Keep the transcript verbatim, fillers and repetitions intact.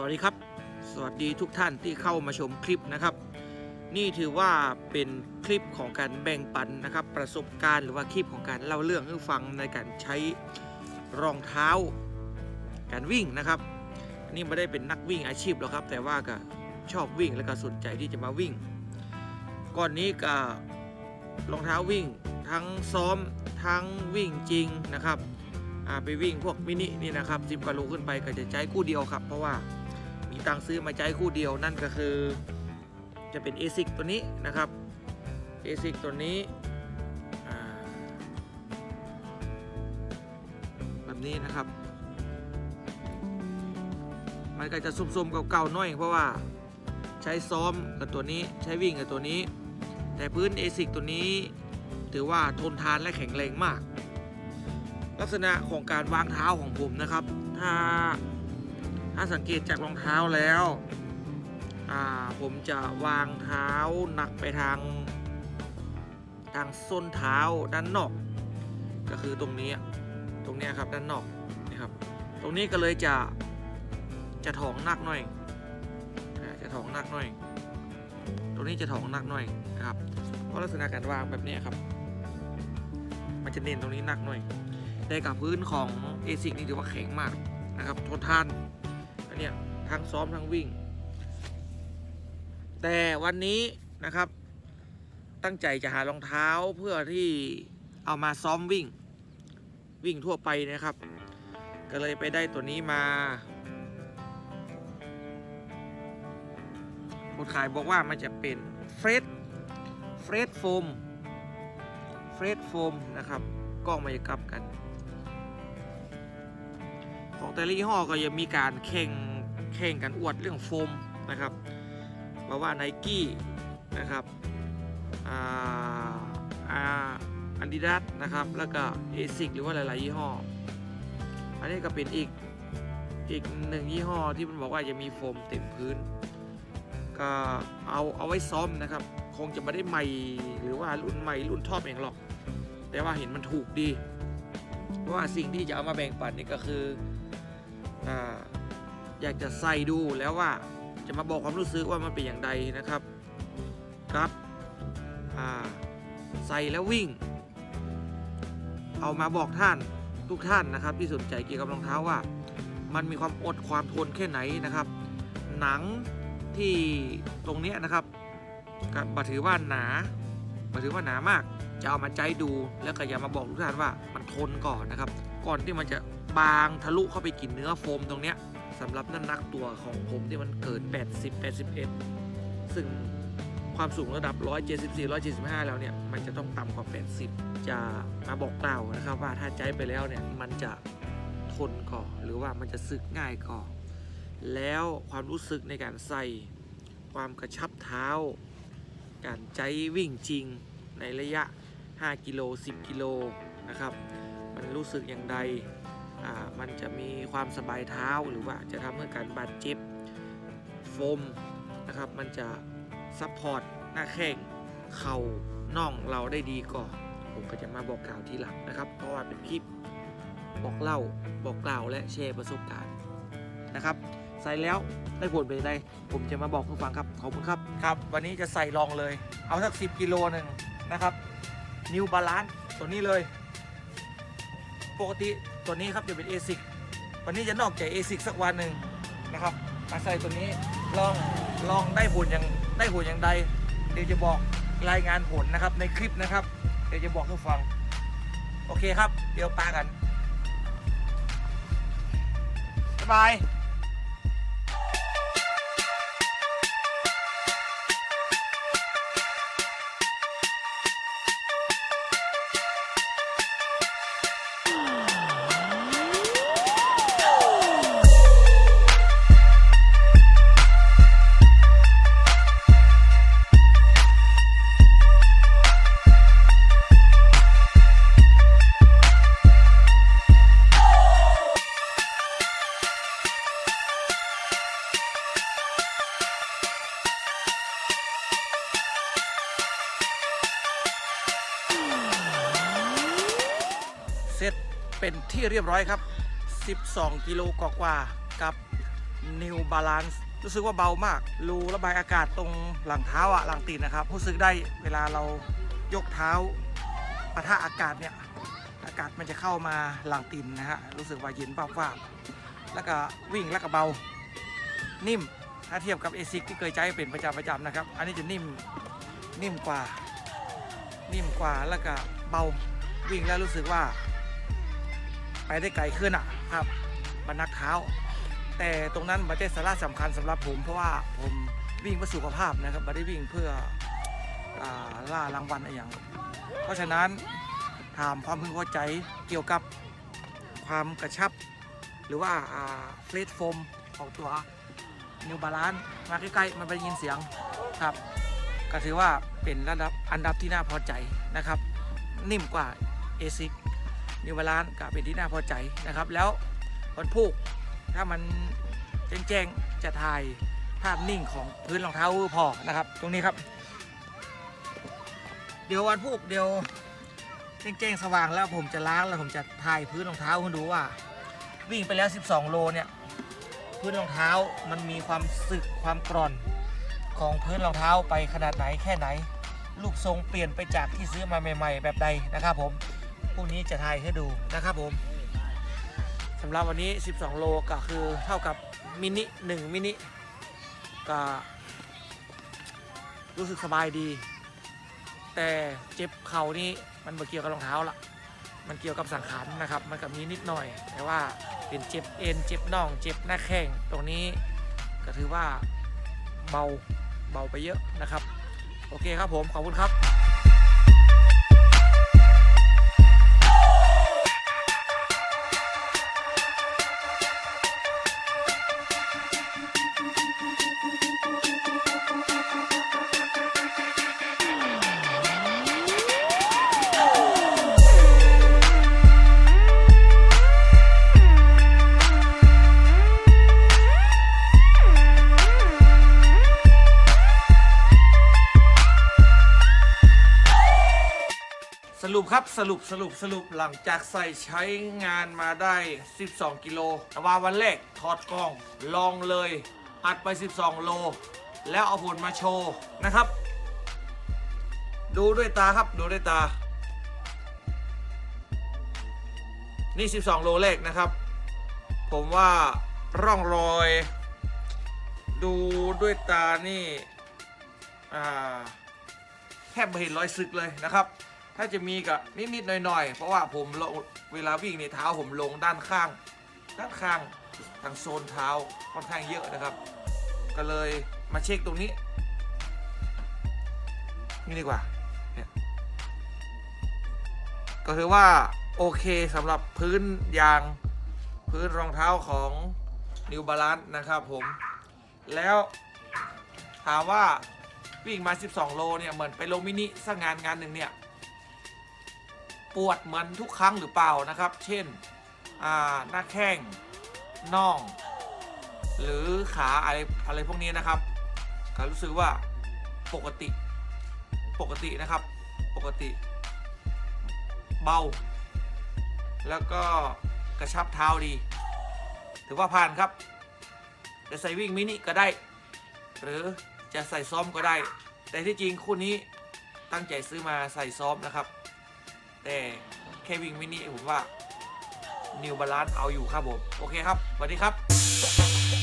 วัสดีครับ สวัสดีทุกท่านที่เข้ามาชมคลิปนะครับ นี่ถือว่าเป็นคลิปของการแบ่งปันนะครับ ประสบการณ์หรือว่าคลิปของการเล่าเรื่องหื้อฟังในการใจ๊รองเท้าการวิ่งนะครับ อันนี้บ่ได้เป๋นนักวิ่งอาชีพหรอกครับ แต่ว่าก็ชอบวิ่งแล้วก็สนใจ๋ที่จะมาวิ่ง ก่อนนี้ก็ รองเท้าวิ่ง ทั้งซ้อม ทั้งวิ่งจริงนะครับ อ่า ไปวิ่งพวกมินินี่นะครับ สิบกว่าโลขึ้นไปก็จะใจ๊กู้เดียวครับ เพราะว่ามีตังค์ซื้อมาใจ๊กู้เดียว นั่นก็คือ จะเป๋นเอซิกตัวนี้นะครับ เอซิกตัวนี้ อ่า แบบนี้นะครับ มันก็จะโซมๆ เก่าๆ หน้อย เพราะว่า ใจ๊ซ้อมกับตัวนี้ ใจ๊วิ่งกับตัวนี้ แต่พื้นเอซิกตัวนี้ ถือว่าทนทานและแข็งแรงมาก ลักษณะของการวางเท้าของผมนะครับ ถ้า ถ้าสังเกตจากรองเท้าแล้ว อ่า ผมจะวางเท้าหนักไปทาง ทางส้นเท้าด้านนอก ก็คือตรงนี้ ตรงเนี้ยครับ ด้านนอกนะครับ ตรงนี้ก็เลยจะ จะถ่องหนักหน้อย อ่า จะถ่องหนักหน้อย ตรงนี้จะถ่องหนักหน้อยนะครับ เพราะลักษณะการวางแบบเนี้ยครับ มันจะเน้นตรงนี้หนักหน้อย แต่กับพื้นของเอซิกนี่ถือว่าแข็งมากนะครับ ทนทาน อันเนี้ย ทั้งซ้อมทั้งวิ่ง แต่วันนี้นะครับ ตั้งใจ๋จะหารองเท้าเพื่อที่เอามาซ้อมวิ่ง วิ่งทั่วไปนะครับ ก็เลยไปได้ตัวนี้มา คนขายบอกว่ามันจะเป๋น Fred Fred Foam Fred Foam นะครับ ก้องมันจะกลับกั๋น ของแต่ละยี่ห้อก็จะมีการแข่ง แข่งกั๋นอวดเรื่องโฟมนะครับ บ่ว่า Nike นะครับ อ่า อ่า Adidas นะครับ แล้วก็ เอซิก หรือว่าหลายๆ ยี่ห้อ อันนี้ก็เป๋นอีก อีกหนึ่งยี่ห้อที่มันบอกว่าจะมีโฟมเต็มพื้น ก็เอา เอาไว้ซ้อมนะครับ คงจะบ่ได้ใหม่ หรือว่ารุ่นใหม่รุ่นท็อปอย่างหรอก แต่ว่าเห็นมันถูกดี เพราะว่าสิ่งที่จะเอามาแบ่งปันนี่ก็คือ อ่า อยากจะใส่ดูแล้วว่าจะมาบอกความรู้สึกว่ามันเป๋นอย่างใดนะครับ ครับ อ่า ใส่แล้ววิ่ง เอามาบอกท่าน ทุกท่านนะครับ ที่สนใจ๋เกี่ยวกับรองเท้าว่า มันมีความอดความทนแค่ไหนนะครับ หนังที่ตรงเนี้ยนะครับ ก็บ่ถือว่าหนา บ่ถือว่าหนามาก จะเอามาใจ๊ดู แล้วก็จะมาบอกทุกท่านว่ามันทนก่อนะครับ ก่อนที่มันจะบางทะลุเข้าไปกิ๋นเนื้อโฟมตรงเนี้ย สำหรับน้ำหนักตั๋วของผมที่มันเกินแปดสิบ แปดสิบเอ็ด ซึ่งความสูงระดับร้อยเจ็ดสิบสี่ ร้อยเจ็ดสิบห้าแล้วเนี่ย มันจะต้องต่ำกว่าแปดสิบ จะมาบอกกล่าวนะครับว่าถ้าใจ๊ไปแล้วเนี่ย มันจะทนก่อ หรือว่ามันจะสึกง่ายก่อ แล้วความรู้สึกในการใส่ ความกระชับเท้า การใจ๊วิ่งจริงในระยะ ห้ากิโล สิบกิโลนะครับ มันรู้สึกอย่างใด อ่า มันจะมีความสบายเท้า หรือว่าจะทำหื้อการบาดเจ็บ โฟมนะครับ มันจะซัพพอร์ตหน้าแข้ง เข่า น่องเฮาได้ดีก่อ ผมก็จะมาบอกกล่าวทีหลังนะครับ เพราะว่าเป๋นคลิปบอกเล่า บอกกล่าว และแชร์ประสบการณ์นะครับ ใส่แล้วได้ผลเป๋นใด ผมจะมาบอกหื้อฟังครับ ขอบคุณครับ ครับ วันนี้จะใส่ลองเลย เอาสักสิบกิโลหนึ่งนะครับ New Balance ตั๋วนี้เลย ปกติตั๋วนี้ครับจะเป๋นเอซิก วันนี้จะนอกใจ๋เอซิกสักวันหนึ่งนะครับ มาใส่ตั๋วนี้ ลอง ลองได้ผลอย่าง ได้ผลอย่างใด เดี๋ยวจะบอกรายงานผลนะครับ ในคลิปนะครับ เดี๋ยวจะบอกหื้อฟัง โอเคครับ เดี๋ยวปะกั๋น บ๊ายบาย เสร็จเป็นที่เรียบร้อยครับ สิบสองกิโลกว่าๆ กับ New Balance รู้สึกว่าเบามาก รูระบายอากาศตรงหลังเท้าอะ หลังตี๋นนะครับ รู้สึกได้เวลาเรายกเท้าปะทะอากาศเนี่ย อากาศมันจะเข้ามาหลังตี๋นนะฮะ รู้สึกว่าเย็นวาบๆ แล้วก็วิ่งแล้วก็เบา นิ่ม ถ้าเทียบกับ เอซิก ที่เคยใจ๊เป๋นประจ๋ำๆ นะครับ อันนี้จะนิ่ม นิ่มกว่า นิ่มกว่า แล้วก็เบา วิ่งแล้วรู้สึกว่าไปได้ไก๋ขึ้นอะครับ บ่หนักเท้า แต่ตรงนั้นบ่ใจ้สาระสำคัญสำหรับผม เพราะว่าผมวิ่งเพื่อสุขภาพนะครับ บ่ได้วิ่งเพื่อ อ่า ล่ารางวัลอะหยัง เพราะฉะนั้นถามความพึงพอใจ๋เกี่ยวกับความกระชับ หรือว่า อ่า flat foam ของตั๋ว New Balance มาใก้ๆ มันบ่ได้ยินเสียงครับ ก็ถือว่าเป๋นระดับ อันดับที่น่าพอใจ๋นะครับ นิ่มกว่า เอซิก New Balance ก็เป๋นที่น่าพอใจ๋นะครับ แล้ววันพูกถ้ามันแจ้งๆ จะถ่ายภาพนิ่งของพื้นรองเท้าหื้อผ่อนะครับ ตรงนี้ครับ เดี๋ยววันพูกเดี๋ยว แจ้งๆ สว่างแล้วผมจะล้างแล้วผมจะถ่ายพื้นรองเท้าหื้อดูว่า วิ่งไปแล้วสิบสองโลเนี่ย พื้นรองเท้ามันมีความสึกความกร่อนของพื้นรองเท้าไปขนาดไหนแค่ไหน รูปทรงเปลี่ยนไปจากที่ซื้อมาใหม่ๆ แบบใดนะครับผม พรุ่งนี้จะถ่ายหื้อดูนะครับผม สำหรับวันนี้สิบสองโลก็คือเท่ากับมินิ หนึ่งมินิ ก็รู้สึกสบายดี แต่เจ็บเข่านี่มันบ่เกี่ยวกับรองเท้าละ มันเกี่ยวกับสังขารนะครับ มันก็มีนิดหน่อย แต่ว่าเป๋นเจ็บเอ็น เจ็บน่อง เจ็บหน้าแข้ง ตรงนี้ก็ถือว่าเบา เบาไปเยอะนะครับ โอเคครับผม ขอบคุณครับ สรุปครับ สรุป สรุป สรุป หลังจากใส่ใช้งานมาได้สิบสองกิโล แต่ว่าวันแรกถอดกล่อง ลองเลย อัดไปสิบสองโล แล้วเอาผลมาโชว์นะครับ ดูด้วยต๋าครับ ดูด้วยต๋า นี่สิบสองโลแรกนะครับ ผมว่าร่องรอย ดูด้วยต๋านี่ อ่า แทบบ่เห็นรอยสึกเลยนะครับ ถ้าจะมีก็นิดๆ หน่อยๆ เพราะว่าผมลง เวลาวิ่งนี่เท้าผมลงด้านข้าง ด้านข้าง ตางโซนเท้าค่อนข้างเยอะนะครับ ก็เลยมาเช็คตรงนี้ นี่ดีกว่า เนี่ย ก็ถือว่าโอเคสำหรับพื้นยาง พื้นรองเท้าของ New Balance นะครับผม แล้วถามว่าวิ่งมาสิบสองโลเนี่ย เหมือนไปลงมินิสักงานงานหนึ่งเนี่ย ปวดเหมือนทุกครั้งหรือเปล่านะครับ เช่น อ่า หน้าแข้ง น่อง หรือขา อะไร อะไรพวกนี้นะครับ ก็รู้สึกว่าปกติ ปกตินะครับ ปกติ เบา แล้วก็กระชับเท้าดี ถือว่าผ่านครับ จะใส่วิ่งมินิก็ได้ หรือจะใส่ซ้อมก็ได้ แต่ที่จริงคู่นี้ตั้งใจ๋ซื้อมาใส่ซ้อมนะครับ แต่แค่วิ่งมินิผมว่า New Balance เอาอยู่ครับผม โอเคครับ สวัสดีครับ